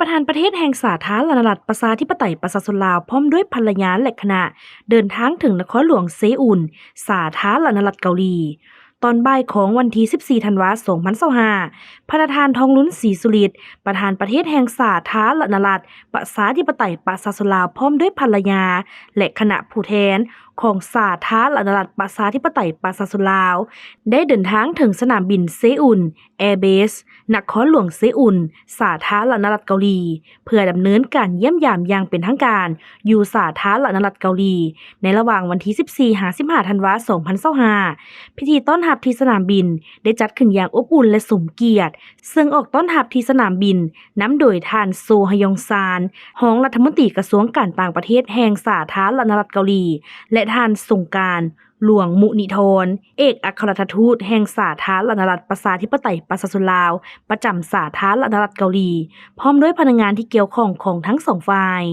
ປະທານປະເທດແຫ່ງສາທາລະນະລັດ ປະຊາທິປະໄຕ ປະຊາຊົນລາວ ພ້ອມດ້ວຍພັນລະຍາ ແລະ ຄະນະ ເດີນທາງເຖິງນະຄອນຫຼວງເຊອຸນ ສາທາລະນະລັດເກົາຫຼີ. ຕອນບ່າຍຂອງວັນທີສິບສີ່ ທັນວາ ສອງພັນຊາວຫ້າ ພະນະທ່ານ ທອງລຸນ ສີສຸລິດ ປະທານປະເທດແຫ່ງສາທາລະນະລັດ ປະຊາທິປະໄຕ ປະຊາຊົນລາວ ພ້ອມດ້ວຍພັນລະຍາ ແລະ ຄະນະຜູ້ແທນຂອງສາທາລະນະລັດ ປະຊາທິປະໄຕ ປະຊາຊົນລາວ ໄດ້ເດີນທາງເຖິງສະໜາມບິນເຊອຸນ ແອເບສ ນະຄອນຫຼວງເຊອຸນ ສາທາລະນະລັດເກົາຫຼີ ເພື່ອດຳເນີນການຢ້ຽມຢາມຢ່າງເປັນທາງການຢູ່ສາທາລະນະລັດເກົາຫຼີ ໃນລະຫວ່າງວັນທີສິບສີ່ ຫາ ສິບຫ້າ ທັນວາ ສອງພັນຊາວຫ້າ. ພິທີຕ້ອນຮັບທີ່ສະໜາມບິນໄດ້ຈັດຂຶ້ນຢ່າງອົບອຸ່ນ ແລະ ສົມກຽດ, ເຊິ່ງອອກຕ້ອນຮັບທີ່ສະໜາມບິນນຳໂດຍທ່ານ ໂຊ ຮະຢອງຊານ ຮອງລັດຖະມົນຕີກະຊວງການຕ່າງປະເທດແຫ່ງສາທາລະນະລັດເກົາຫຼີ ແລະ ທ່ານ ສົງການ ຫຼວງມຸນິທອນ ເອກອັກຄະລັດຖະທູດແຫ່ງສາທາລະນະລັດ ປະຊາທິປະໄຕ ປະຊາຊົນລາວ ປະຈຳສາທາລະນະລັດເກົາຫຼີ ພ້ອມດ້ວຍພະນັກງານທີ່ກ່ຽວຂ້ອງຂອງທັງສອງຝ່າຍ.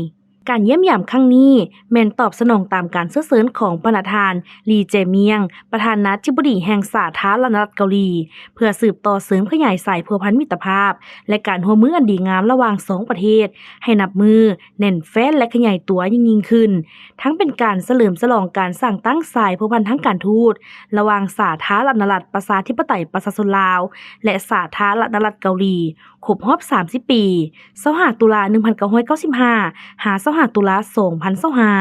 ການຢ້ຽມຢາມຄັ້ງນີ້ແມ່ນຕອບສະໜອງຕາມການເຊື້ອເຊີນຂອງພະນະທ່ານ ລີ ແຈມຽງ ປະທານາທິບໍດີແຫ່ງສາທາລະນະລັດເກົາຫຼີ ເພື່ອສືບຕໍ່ເສີມຂະຫຍາຍສາຍພົວພັນມິດຕະພາບ ແລະ ການຮ່ວມມືອັນດີງາມລະຫວ່າງສອງປະເທດ ໃຫ້ນັບມື້ແໜ້ນແຟ້ນ ແລະ ຂະຫຍາຍຕົວຍິ່ງໆຂຶ້ນ, ທັງເປັນການສະເຫຼີມສະຫຼອງການສ້າງຕັ້ງສາຍພົວພັນທາງການທູດ ລະຫວ່າງສາທາລະນະລັດ ປະຊາທິປະໄຕ ປະຊາຊົນລາວ ແລະ ສາທາລະນະລັດເກົາຫຼີ ຄົບຮອບສາມສິບປີ ຊາວຫ້າ ຕຸລາ ໜຶ່ງພັນເກົ້າຮ້ອຍເກົ້າສິບຫ້າ ຫາ ຊາວຫ້າ ຕຸລາ ສອງພັນຊາວຫ້າ.